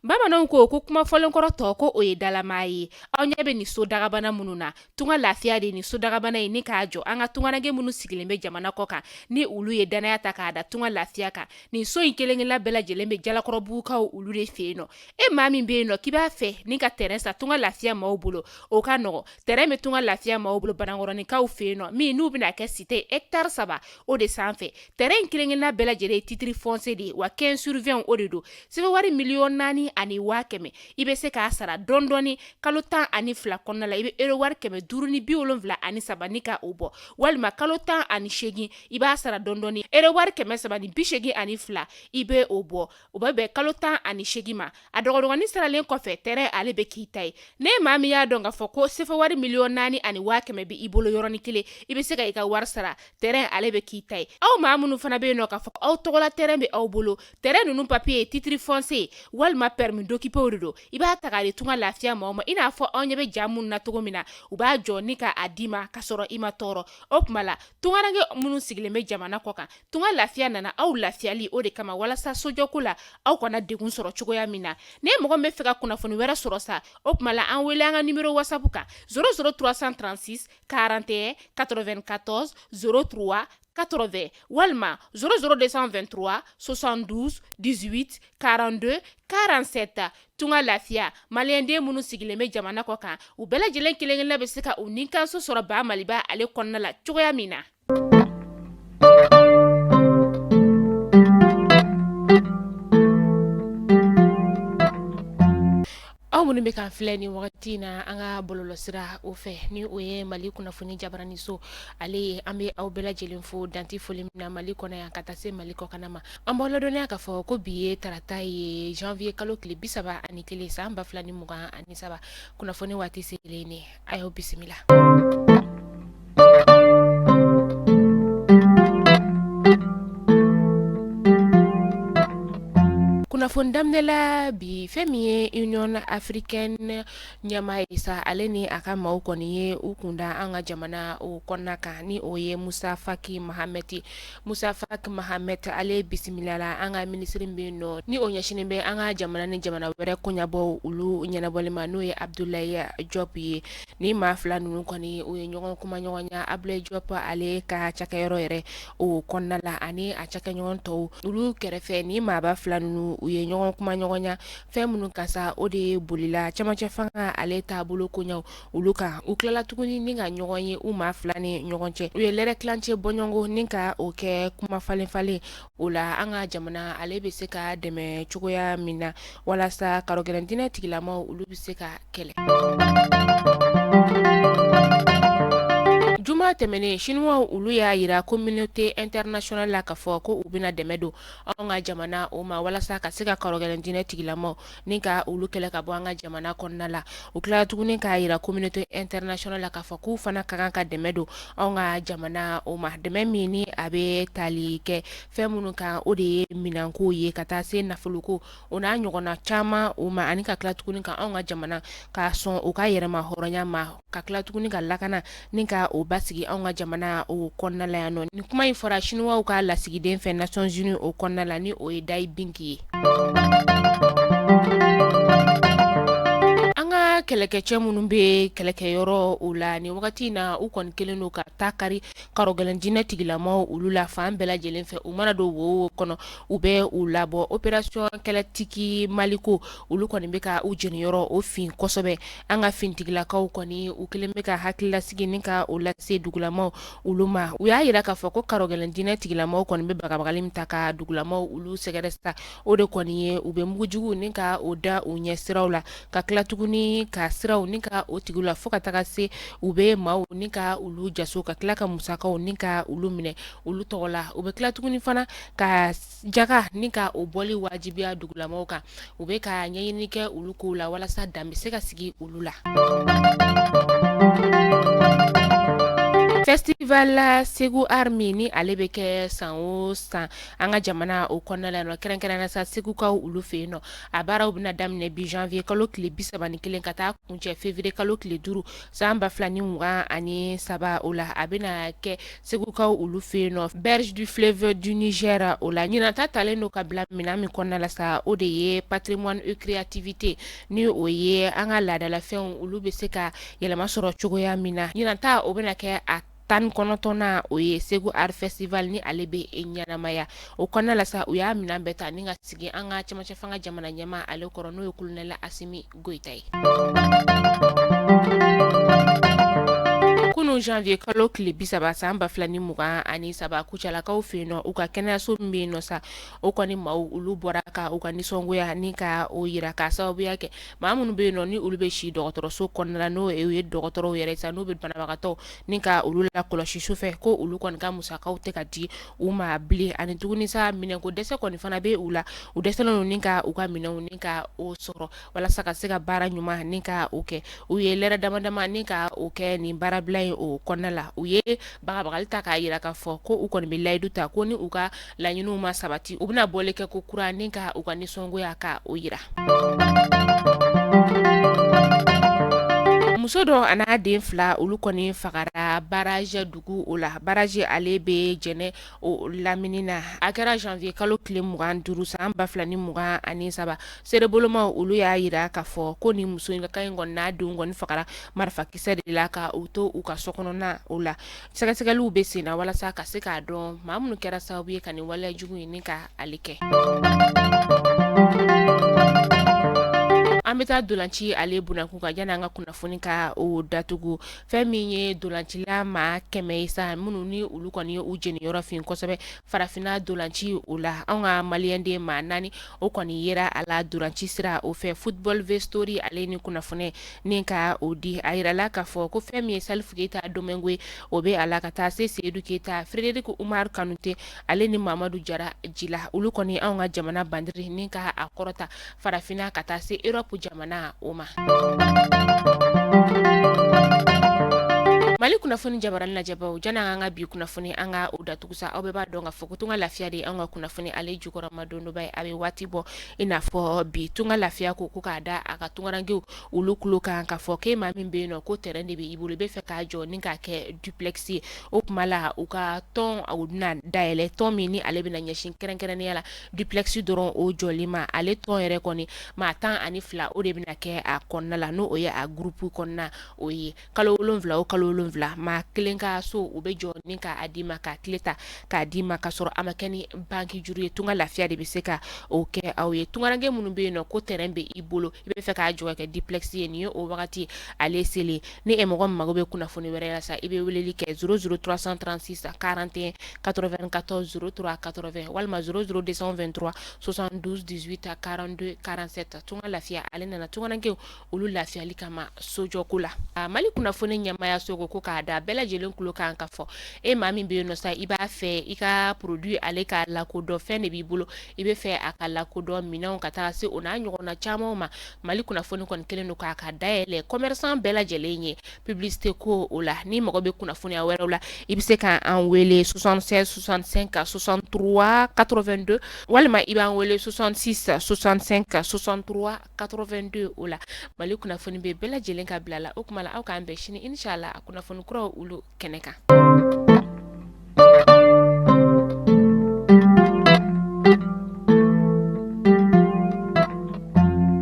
Bamananw ko kuma fɔlenkɔrɔ tɔ ko o ye dalama ye. Aw ɲɛ bɛ nin so dagabana minnu na, Tunga Lafiya de nin so dagabana in ni k'a jɔ. An ka tungaranke minnu sigilen bɛ jamana kɔ kan, ni olu ye dannaya ta k'a da Tunga Lafiya kan, nin so in kelenkelenna bɛɛ lajɛlen bɛ Jalakɔrɔbugukaw olu de fɛ yen nɔ. E maa min bɛ yen nɔ k'i b'a fɛ ni ka terrain san Tunga Lafiya maaw bolo, o ka nɔgɔ. Terrain bɛ Tunga Lafiya maaw bolo Banankɔrɔninkaw fɛ yen nɔ, min n'u bɛna kɛ cité hectare 3 o de sanfɛ. Terrain in kelenkelenna bɛɛ lajɛlen ye titre foncier de ye, wa 15 sur 20 o de don. CFA wari 4,100,000, i bɛ se k'a sara dɔɔni dɔɔni kalo 12 kɔnɔna la. I bɛ euro wari 573 ni ka o bɔ, walima kalo 18 i b'a sara dɔɔni dɔɔni, euro wari 382 i bɛ o bɔ. O bɛ bɛn kalo 18 ma. A dɔgɔdɔgɔnin saralen kɔfɛ, terrain ale bɛ k'i ta ye. Ne maa min y'a dɔn k'a fɔ ko CFA wari 4,100,000 bɛ i bolo yɔrɔnin kelen, i bɛ se ka i ka wari sara, terrain ale bɛ k'i ta ye. Aw maa minnu fana bɛ yen nɔ k'a fɔ aw tɔgɔla terrain bɛ aw bolo, terrain ninnu papier ye titre foncier walima permis d'occuper de don, i b'a ta k'a di Tunga Lafiya maaw ma. I n'a fɔ aw ɲɛ bɛ ja minnu na cogo min na, u b'a jɔ ni k'a d'i ma ka sɔrɔ i ma tɔɔrɔ. O tuma la, tungaranke minnu sigilen bɛ jamana kɔ kan, Tunga Lafiya nana aw lafiyali o de kama, walasa sojɔko la aw kana degun sɔrɔ cogoya min na. Ni mɔgɔ min bɛ fɛ ka kunnafoni wɛrɛ sɔrɔ sa, o tuma la an wele an ka numéro WhatsApp kan 00 336 41 94 03 80 walima 00 223 72 18 42 47. Tunga Lafiya, maliyɛnden minnu sigilen bɛ jamana kɔ kan, u bɛɛ lajɛlen kelen-kelenna bɛ se ka u nikanso sɔrɔ ba Maliba ale kɔnɔna la cogoya min na. Aw minnu bɛ k'an filɛ nin wagati in na an ka bɔlɔlɔsira o fɛ, ni o ye Mali kunnafoni jabaraniso ale ye, an bɛ aw bɛɛ lajɛlen fo danti foli min na Mali kɔnɔ yan ka taa se Mali kɔkanna ma. An b'aw ladɔnniya k'a fɔ ko bi ye tarata ye, janvier kalo tile 31 san 2023. Kunnafoni waati selen ne, a y'aw bisimila. Kunnafoni daminɛ la bi, fɛn min ye Union africaine ɲɛmaa ye sa, ale ni a ka maaw kɔni ye u kunda an ka jamana o kɔnɔna kan, ni o ye Musa Faki Mahamɛti. Musa Faki Mahamɛti ale bisimilala an ka minisiri min bɛ yen nɔ, ni o ɲɛsinnen bɛ an ka jamana ni jamana wɛrɛ koɲɛbɔ olu ɲɛnabɔli ma, n'o ye Abdoulaye Diop ye. Ni maa fila ninnu kɔni u ye ɲɔgɔn kumaɲɔgɔnya Abdoulaye Diop ale ka cakɛyɔrɔ yɛrɛ o kɔnɔna la ani a cakɛɲɔgɔn tɔw olu kɛrɛfɛ. Ni maaba fila ninnu u ye ɲɔgɔn kumaɲɔgɔnya fɛn minnu kan sa, o de ye bolila camancɛ fanga ale taabolo koɲɛw olu kan. U tilala tuguni ni ka ɲɔgɔn ye u maa fila ni ɲɔgɔn cɛ, u ye lɛrɛ tilancɛ bɔɲɔgɔnko ni ka o kɛ kuma falen falen o la an ka jamana ale bɛ se ka dɛmɛ cogoya min na walasa karɔgɛlɛn diinɛ tigilamaw olu bɛ se ka kɛlɛ. Juma tɛmɛnen, Chinois olu y'a jira communauté internationale la k'a fɔ ko u bɛna dɛmɛ don anw ka jamana o ma walasa ka se ka karɔgɛlɛn diinɛ tigilamaw ni ka olu kɛlɛ ka bɔ an ka jamana kɔnɔna la. U tilala tuguni k'a jira communauté internationale la k'a fɔ k'u fana ka kan ka dɛmɛ don anw ka jamana o ma, dɛmɛ min ni a bɛ tali kɛ fɛn minnu kan, o de ye minɛnko ye ka taa se nafoloko o n'a ɲɔgɔnna caman o ma, ani ka tila tuguni ka anw ka jamana ka sɔn u ka yɛrɛma hɔrɔnya ma, ka tila tuguni ka lakana ni ka o basigi anw ka jamana o kɔnɔna la yan nɔ. Nin kuma in fɔra Chinois ka lasigiden fɛ Nations Unies o kɔnɔna la, ni o ye Dai Bing ye. An ka kɛlɛkɛcɛ minnu bɛ kɛlɛkɛyɔrɔ o la nin wagati in na, u kɔni kɛlen don ka taa kari karɔgɛlɛn diinɛ tigilamaw olu la fan bɛɛ lajɛlen fɛ. U mana don wo wo kɔnɔ, u bɛ u labɔ. Opération kɛlɛtigi Maliko olu kɔni bɛ ka u jeniyɔrɔ o fin kosɛbɛ. An ka finitigilakaw kɔni u kɛlen bɛ ka hakililasigi ni ka o lase dugulamaw olu ma. U y'a jira k'a fɔ ko karɔgɛlɛn diinɛ tigilamaw kɔni bɛ bagabagali min ta ka dugulamaw olu sɛgɛrɛ sa, o de kɔni ye u bɛ mugujugu ni ka o da u ɲɛ siraw la, ka tila tuguni ka siraw ni ka o tigɛ u la, fo ka taga se u bɛ maaw ni ka olu jaso, ka tila ka musakaw ni ka olu minɛ olu tɔgɔ la. U bɛ tila tuguni fana ka jaga ni ka o bɔli wajibiya dugulamaw kan. U bɛ ka ɲɛɲini kɛ olu kow la walasa dan bɛ se ka sigi olu la. Festival la Segu Art min ni ale bɛ kɛ san o san an ka jamana o kɔnɔna la nɔ, kɛrɛnkɛrɛnnenya sa Segukaw olu fɛ yen nɔ, a baaraw bɛna daminɛ bi janvier kalo tile 31 ka taa kuncɛ février kalo tile 5 san 2023. O la a bɛna kɛ Segukaw olu fɛ yen nɔ, berge du fleuve du Niger. O la ɲinan ta talen don ka bila minɛn min kɔnɔna la sa, o de ye patrimoine et créativité, ni o ye an ka laadalafɛnw olu bɛ se ka yɛlɛma sɔrɔ cogoya min na. Ɲinan ta o bɛna kɛ a 19nan, o ye Segu Art Festival ni ale bɛ ɲɛnamaya. O kɔnɔna la sa, u y'a minɛn bɛɛ ta ni ka sigi an ka cɛmancɛ fanga jamana ɲɛmaa ale kɔrɔ, n'o ye colonel Asimi Goyita ye. Kunun janvier kalo tile 30 san 2023, Kucalakaw fɛ yen nɔ, u ka kɛnɛyaso min bɛ yen nɔ sa, o kɔni maaw olu bɔra ka u ka nisɔngoya ni ka o yira, k'a sababuya kɛ maa minnu bɛ yen nɔ ni olu bɛ si dɔgɔtɔrɔso kɔnɔna la, n'o ye dɔgɔtɔrɔw yɛrɛ sa, n'u bɛ banabagatɔw ni ka olu lakɔlɔsi sufɛ, ko olu kɔni ka musakaw tɛ ka di u ma bilen. Ani tuguni sa, minɛnko dɛsɛ kɔni fana bɛ u la, u dɛsɛlen don ni ka u ka minɛnw ni ka o sɔrɔ walasa ka se ka baara ɲuman ni ka o kɛ. U ye lɛrɛ dama dama ni ka o kɛ nin baarabila in o kɔnɔna la. U ye bagabagali ta k'a yira k'a fɔ ko u kɔni bɛ layidu ta ko ni u ka laɲiniw ma sabati, u bɛna bɔli kɛ ko kura ni ka u ka nisɔngoya ka o yira. Muso dɔ a n'a den fila, olu kɔni fagara Barage dugu o la. Barage ale bɛ Jɛnɛ o lamini na. A kɛra janvier kalo tile 25 san 2023. Seerebolomaw olu y'a yira k'a fɔ ko ni muso in ka in kɔni n'a denw kɔni fagara marifakisɛ de la ka u to u ka so kɔnɔna o la. Sɛgɛsɛgɛliw bɛ sen na walasa ka se k'a dɔn maa minnu kɛra sababu ye ka nin waleya jugu in ni ka ale kɛ. An bɛ taa dolanci ale bunakun kan yanni an ka kunnafoni ka o datugu. Fɛn min ye dolancila maa 100 ye sa, minnu ni olu kɔni ye u jeniyɔrɔ fin kosɛbɛ farafinna dolanci o la, anw ka maliyɛnden maa 4 o kɔni yera a la dolanci sira o fɛ. Football V Story ale ni kunnafoni ni ka o di, a yirala k'a fɔ ko fɛn min ye Salifu Keyita Domingo ye, o bɛ a la ka taa se Seyidu Keyita, Frédéric Umar Kanute ale ni Mamadu Jara Jila. Olu kɔni anw ka jamana bandiri ni ka a kɔrɔta farafinna ka taa se Europe jamana o ma. Mali kunnafoni jabarani lajɛbaw, janni an ka bi kunnafoni an ka o datugu sa, aw bɛɛ b'a dɔn k'a fɔ ko Tunga Lafiya de ye anw ka kunnafoni ale jukɔrɔma dondoba ye. A bɛ waati bɔ i n'a fɔ bi, Tunga Lafiya ko k'a da a ka tungarankew olu tulo kan k'a fɔ k'e maa min bɛ yen nɔ ko terrain de bɛ i bolo, i bɛ fɛ k'a jɔ ni k'a kɛ duplex ye, o tuma la u ka tɔn u bɛna dayɛlɛ, tɔn min ni ale bɛna ɲɛsin kɛrɛnkɛrɛnnenya la duplex dɔrɔn o jɔli ma. Ale tɔn yɛrɛ kɔni maa 12 o de bɛna kɛ a kɔnɔna la, n'o ye a groupe kɔnɔna o ye. Kalo 7 o kalo 7, maa kelen ka so u bɛ jɔ ni k'a d'i ma, k'a clé ta k'a d'i ma, ka sɔrɔ a ma kɛ ni banki juru ye. Tunga Lafiya de bɛ se ka o kɛ aw ye. Tungaranke minnu bɛ yen nɔ ko terrain bɛ i bolo, i bɛ fɛ k'a jɔ ka kɛ duplex ye, nin ye o wagati ale selen. Ni e mɔgɔ min mago bɛ kunnafoni wɛrɛ la sa, i bɛ weleli kɛ 00 336 41 94 03 80 walima 00 223 72 18 42 47. Tunga Lafiya ale nana tungarankew olu lafiyali kama sojɔko la. Mali kunnafoni ɲɛmaayaso ko k'a da bɛɛ lajɛlen tulo kan ka fɔ e maa min bɛ yen nɔ sa, i b'a fɛ i ka produit ale ka lakodɔn, fɛn de b'i bolo i bɛ fɛ a ka lakodɔn, minɛnw ka taa se o n'a ɲɔgɔnna caman ma, Mali kunnafoni kɔni kɛlen don k'a ka dayɛlɛ commerçant bɛɛ lajɛlen ye publicité ko o la. Ni mago bɛ kunnafoniya wɛrɛw la, i bɛ se k'an wele 76 65 63 82 walima i b'an wele 66 65 63 82. O la Mali kunnafoni bɛ bɛɛ lajɛlen ka bila la. O tuma la aw k'an bɛn sini inshallah a kunnafoni kuraw olu kɛnɛ kan.